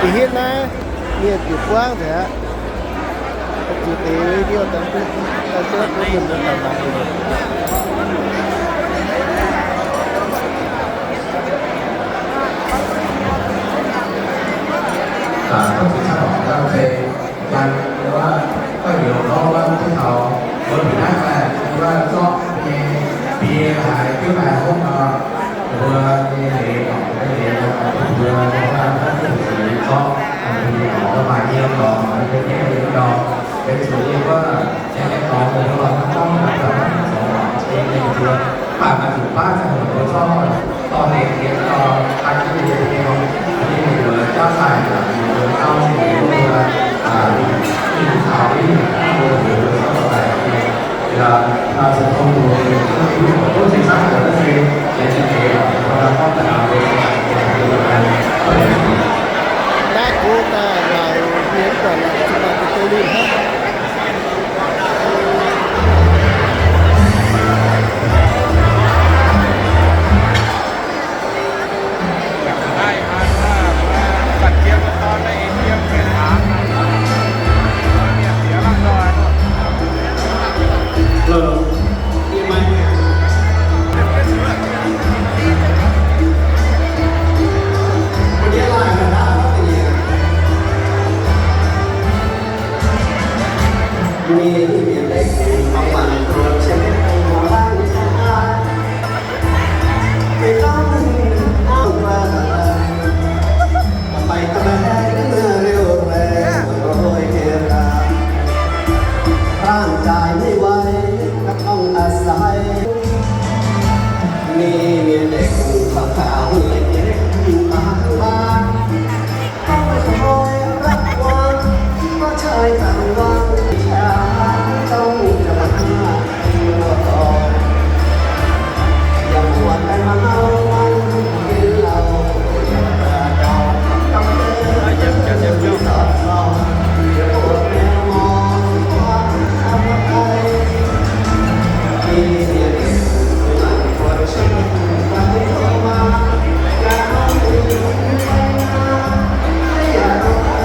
Ih hitv naaiv mienh bieqc buangv nzengc aqv. Ziouc deix liouh daaih duqv, daaih duqv mienh muoz doic maaiz. Aa, tov cingx caqv lorz dangh zei, gan wuov, guanh youz gorngv wuov, taux mbuo bieqc naaiv daaih wuov zorqv nyei bie haiz diuv daaih hopv nor, mbuo nyei leiz, mbuo nyei leiz, mbuo nyei leiz, mbuo nyei leiz, mbuo nyei leiz, zorqv, mbuo nyei leiz, maaih yiem nor, mbuo nyei leiz nor, benx zuqc yie wuov, yie nyei dorngx mbuo lorz mv gorngv, mbuo zoux lorz ceng nyei mbuo, mv baac maaih zuqc baav ziangh hoc mbuo zorqv dorh deix diex dorh gan jienv mbuo nyei, mbuo nyei jauv daaih, mbuo gauh mbuo, mbuo, mbuo, mbuo, mbuo, mbuo, mbuo, mbuo, mbuo, Naaiv kungx daaih laaic mienh daaih laaic zuqc maaih deix deix lingh